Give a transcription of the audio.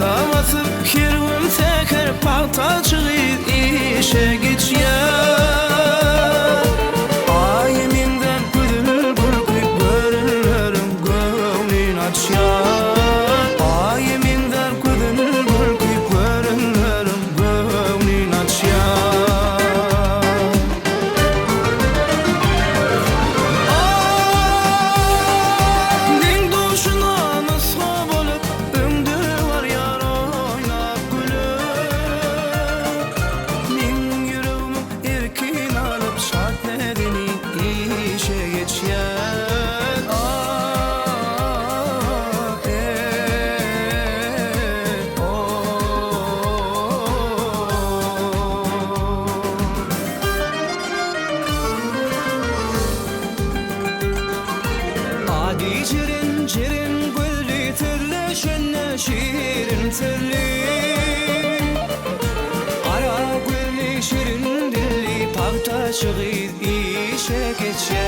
Pagta basyp her gün säher pagtaçy gyz işe geçýär. Aýa meňzän gözel görki görenleriň göwnün açýar. Aýa meňzän gözel görki görenleriň göwnün açýar. Deň-duşuna nusga bolup, öňde barýar oýnap gülüp. Meň ýüregimiň erkin alyp, şat medeni işe geçýär. A, e, o. Ady Jeren, Jeren gözli sözleşende şirin sözli. Gara gözli, şirin dilli pagtaçy gyz işe geçýär.